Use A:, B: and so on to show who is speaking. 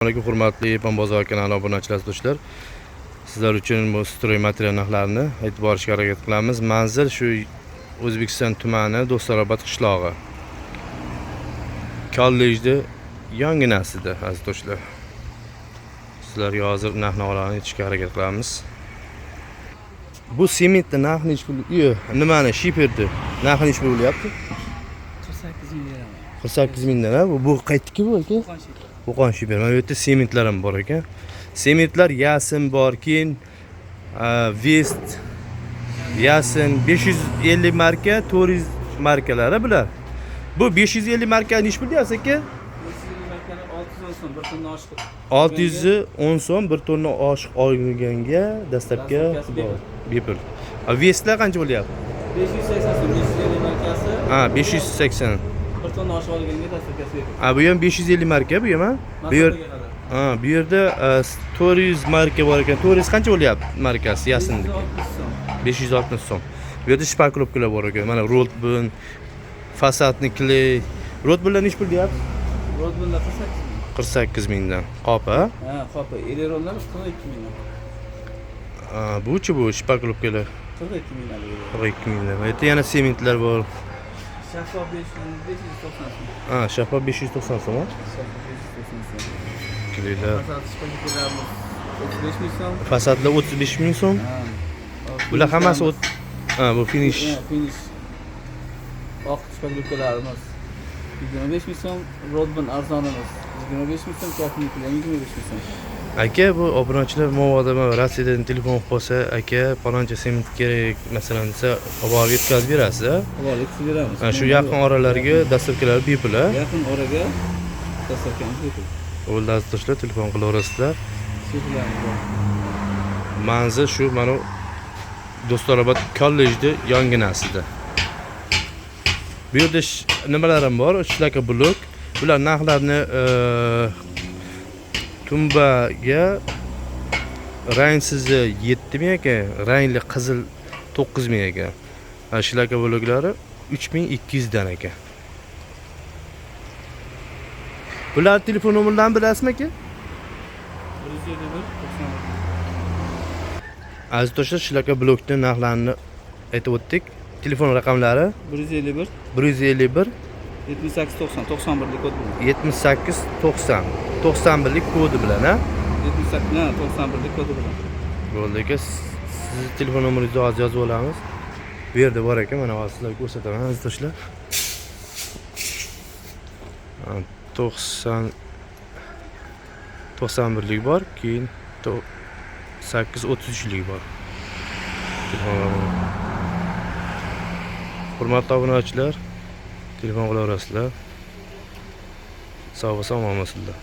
A: Alaykum, hurmatli Yapon bozor kanali obunachilari, do'stlar. Sizlar uchun bu стройматериал narxlarini aytib borishga harakat qilamiz. Manzil shu O'zbekiston tumani, Do'storobod qishlog'i. Kollejni yonginasida, aziz do'stlar. Sizlarga hozir narx navolarni aytishga harakat qilamiz. Bu sementni narxi nechi pul? Yo'q, nimani, shiferni narxi nechi pul bo'lyapti?
B: 48 ming beraman.
A: 48 mingdan, ha? Bu qaytdiki bu, aka?
B: Qo'qon shifer.
A: Qo'qon shifer. Mana bu yerda sementlar ham bor ekan. Sementlar Yasin bor, keyin Vest, Yasin 550 marka, 400 markalari bular. Bu 550 marka nechi pul deyapsiz, aka?
B: 550 markani 610 so'm, bir tonna oshiq.
A: 610 so'm, bir tonna oshiq olganga доставка
B: Доставка si
A: bor. Bepul. A Vestlar qancha bo'lyapti?
B: 580 so'm, 550 markasi.
A: Ha, 580.
B: Bir tonna oshiq olganga доставка si bepul.
A: Ha, bu ham 550 marka bu ham, ha? Bu yer
B: Masofaga qadar.
A: Ha, bu yerda 400 marka bor ekan. 400 qancha bo'lyapti markasi Yasindiki?
B: 560 so'm.
A: 560 so'm. Bu yerda шпаклёвка lar bor ekan. Mana Rotbun, фасадный клей. Rotbunlar nechi pul deyapsiz?
B: Rodbunlar 48 ming.
A: 48 mingdan. Qopi, ha?
B: Ha, qopi. Eleronlar 42 ming.
A: Ha, buchi, bu шпаклёвка lar
B: 42 ming haligi.
A: 42 mingdan. Bu yerda yana sementlar bor.
B: Shaffof 500 590 so'm.
A: Ha, shaffof 590 so'm, ha?
B: Shaffof 590 so'm.
A: Клей lar.
B: Fasad shpaklarimiz 35 ming so'm.
A: Fasadlar 35 ming so'm.
B: Ha.
A: Bular hammasi ha, bu finish.
B: Ha, finish. Oq шпаклёвка larimiz 25 ming so'm, Rodbun arzonimiz 25 ming so'm, kofelik 25 ming so'm.
A: Aka, bu obunachilar mabodo mana Rossiyadan telefon qilib qolsa, aka, paloncha sement kerak, masalan, desa, olib borib yetkazib berasiz, a?
B: Olib yetkazib beramiz.
A: Ha, shu yaqin oralarga доставка lar bepul, a?
B: Yaqin oraga доставка miz bepul.
A: Bo'ldi, aziz do'stlar, telefon qilaverasizlar.
B: Shiferlarimiz bor.
A: Manzil shu mana Do'storobod kollejni yonginasida. Bu yerda nimalar ham bor? Шлакоблок. Bular narxlarni tumbaga rangsizi 7 ming ekan, rangli qizil 9 ming ekan. Ha, шлакоблок lari 3200 dan ekan. Bular telefon nomerlarini bilasizmi, aka?
B: 151 91.
A: Aziz do'stlar, шлакоблок ni narxlarini aytib o'tdik. Telefon raqamlari
B: 151
A: 151
B: 78 90 91lik kod bilan.
A: 78 90 91lik kodi bilan, ha?
B: 78, ha, 91lik kodi bilan.
A: Bo'ldi, aka, sizni telefon nomeringizni hozir yozib olamiz. Bu yerda bor ekan, mana hozir sizlarga ko'rsataman, aziz do'stlar. Ha, 90 91lik bor, keyin 8 33lik bor. Telefon raqami. Hurmatli obunachilar, telefon qilaverasizlar. Sog' bo'lsa, omon bo'lsinlar.